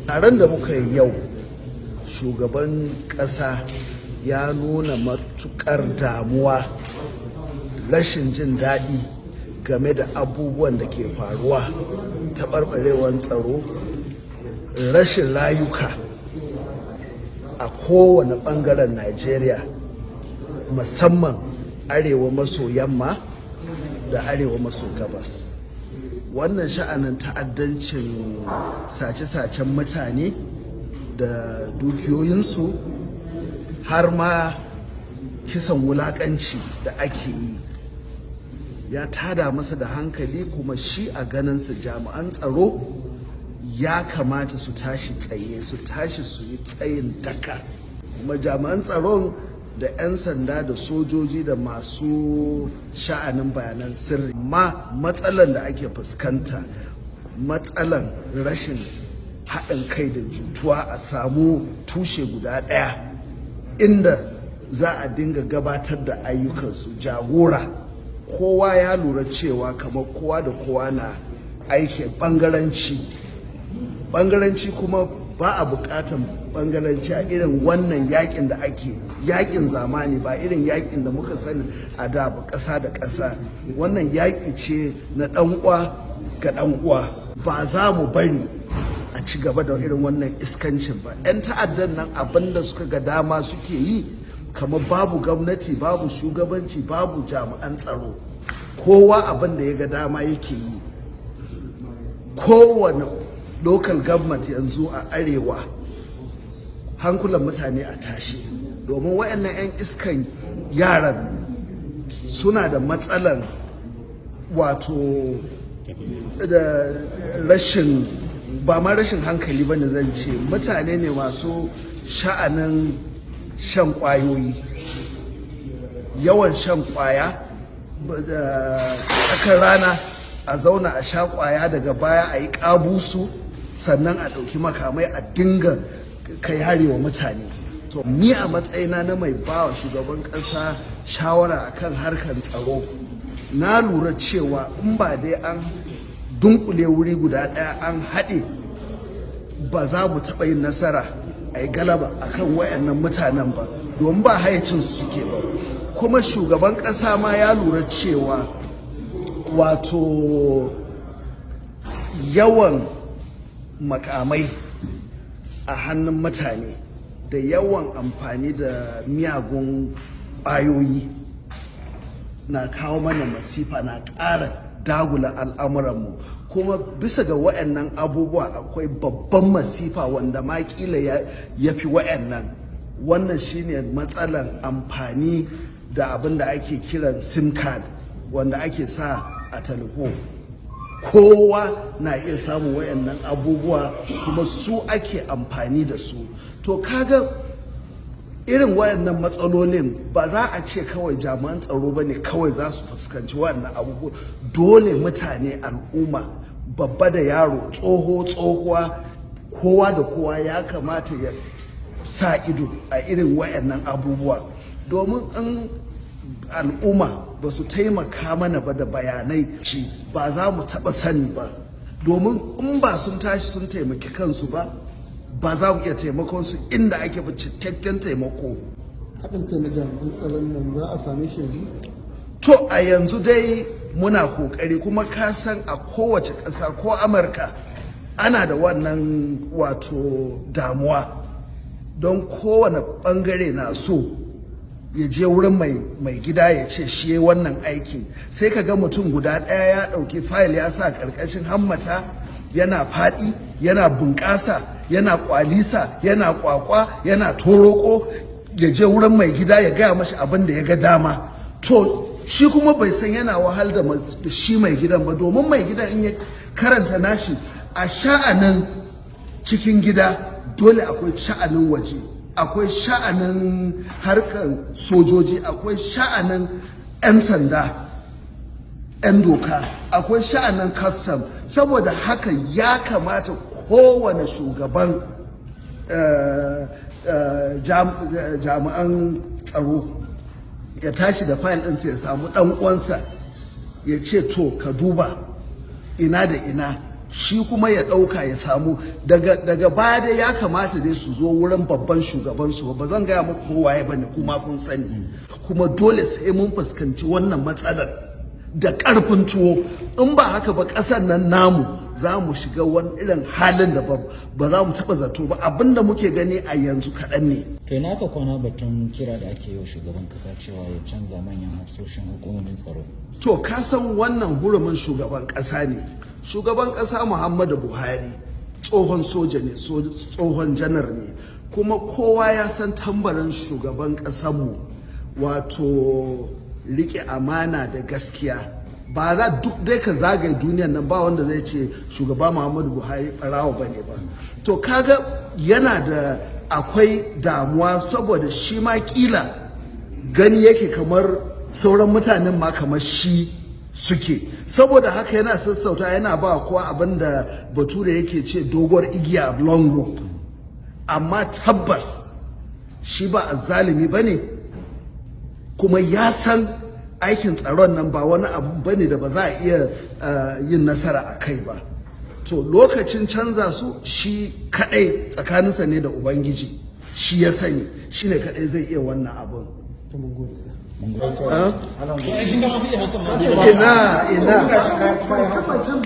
Taron da muka yi yau, shugaban ƙasa ya nuna matukar damuwa, rashin jin daɗi game da abubuwan da ke faruwa, taɓarɓarewar tsaro, rashin rayuka a kowane ɓangaren Najeriya, musamman arewa maso yamma da arewa maso gabas. Wannan sha'anin ta'addancin, sace-sacen mutane da dukiyoyinsu, har ma kisan wulakanci da ake yi, ya tada masa da hankali. Kuma shi a ganinsa, jami'an tsaro ya kamata su tashi tsaye, su tashi su yi tsayin daka. Kuma jami'an tsaron da 'yan sanda da sojoji da masu sha'anin bayanan sirri ma, matsalan da ake fuskanta, matsalan rashin haɗin kai da jituwa, a samu tushe guda ɗaya inda za a dinga gabatar da ayyukansu jagora. Kowa ya lura cewa kamar kowa da kowa na aiki bangaranci bangaranci, kuma ba a bukatan bangaranci a irin wannan yakin da ake, yakin zamani, ba irin yakin da muka sani a da ba, ƙasa da ƙasa. Wannan yaki ce na ɗan uwa ga ɗan uwa. Ba za mu bari a ci gaba da irin wannan iskancin ba. 'Yan ta'addan nan, abin da suka ga dama suke yi, kamar babu gwamnati, babu shugabanci, babu jami'an tsaro, kowa abin da ya ga dama yake yi. Kowane local government yanzu a arewa, hankulan mutane a tashi, domin waɗannan 'yan iskan yaran suna da matsalan, wato da rashin, ba ma rashin hankali ba ne zan ce, mutane ne masu sha'anin shan kwayoyi, yawan shan kwaya da tsakar rana, a zauna a sha kwaya, daga baya a yi kabusu, sannan a ɗauki makamai a dinga kai hari wa mutane. To, ni a matsayina na mai bawa shugaban ƙasa shawara akan harkar tsaro, na lura cewa in ba dai an dunkule wuri guda ɗaya an haɗe ba, za mu taɓa yin nasara a yi galaba akan wayannan mutanen ba, domin ba hayyacin su suke ba. Kuma shugaban ƙasa ma ya lura cewa, wato yawan makamai a hannun mutane da yawan amfani da miyagun ƙwayoyi na kawo mana masifa, na ƙara dagula al'amuranmu. Kuma bisa ga waɗannan abubuwa, akwai babban masifa wanda ma kila ya fi waɗannan. Wannan shine matsalan amfani da abin da ake kiran SIM card, wanda ake sa a talho. Kowa na iya samun wayannan abubuwa, kuma su ake amfani da su. To, kaga irin wayannan matsalolin, ba za a ce kawai jami'an tsaro ba ne kawai za su fuskanci wayannan abubuwa. Dole mutane, al'umma, babba da yaro, tsoho, tsohuwa, kowa da kowa ya kamata ya sa ido a irin wayannan abubuwa, domin in al'umma ba su taimaka mana ba da bayanai ci, ba za mu taɓa sani ba. Domin in ba sun tashi sun taimaki kansu ba, ba za mu iya taimakon su inda ake ba, cikakken taimako. Haɗin kai na jami'an tsaron nan, za a same shi yanzu? To, a yanzu dai muna kokari. Kuma ka san a kowace ƙasa, ko Amurka, ana da wannan, wato damuwa, don kowane ɓangare na so ya je wurin mai gida ya ce shi ya wannan aikin. Sai ka ga mutum guda ɗaya ya ɗauki fayil ya sa ƙarƙashin hammata, yana faɗi, yana bunƙasa, yana kwalisa, yana kwakwa, yana toroko, ya je wurin mai gida ya gaya mashi abin da ya ga dama. To, shi kuma bai san yana wahal da shi mai gidan ba, domin mai gidan in ya karanta nashi a sha'anin cikin gida, dole akwai sha'anin waje, akwai sha'anin harkar sojoji, akwai sha'anin 'yan sanda, 'yan doka, akwai sha'anin custom. Saboda haka ya kamata kowane shugaban jami'an tsaro ya tashi da fayil ɗinsa, ya samu ɗan uwansa, ya ce, "To, ka duba ina da ina." Shi kuma ya ɗauka ya samu daga baya dai ya kamata dai su zo wurin babban shugabansu. Ba zan gaya muku kowaye ba ne, kuma kun sani. Kuma dole sai mun fuskanci wannan matsalar da ƙarfin tuwo. In ba haka ba, ƙasar nan namu za mu shiga wani irin halin da ba za mu taɓa zato ba. Abinda muke gani a yanzu kaɗan ne. To, ina aka kwana batun kira da ake yi wa shugaban kasa cewa ya canza manyan hafsoshin hukumomin tsaro? To, ka san wannan hurumin shugaban ƙasa ne. Shugaban ƙasa Muhammadu Buhari tsohon soja ne, tsohon janar ne, kuma kowa ya san tambarin shugaban ƙasanmu, wato rike amana da gaskiya. Ba za duk dai ka zagaye duniyan nan, ba wanda zai ce shugaba Muhammadu Buhari barawo ba ne ba. To, kaga yana da akwai damuwa, saboda shi ma kila gani yake kamar sauran mutanen ma kamar shi suke. Saboda haka yana sassauta, yana ba kowa abin da Bature yake ce doguwar igiya, long rope. Amma tabbas shi ba azzalimi ba ne, kuma ya san aikin tsaron nan ba wani abu bane da ba za a iya yin nasara a kai ba. To, lokacin canza su, shi kadai tsakaninsa ne da Ubangiji, shi ya sani, shi ne kadai zai iya wannan abun. To, mun gode sa. Ina ina. Kwance-kwancen.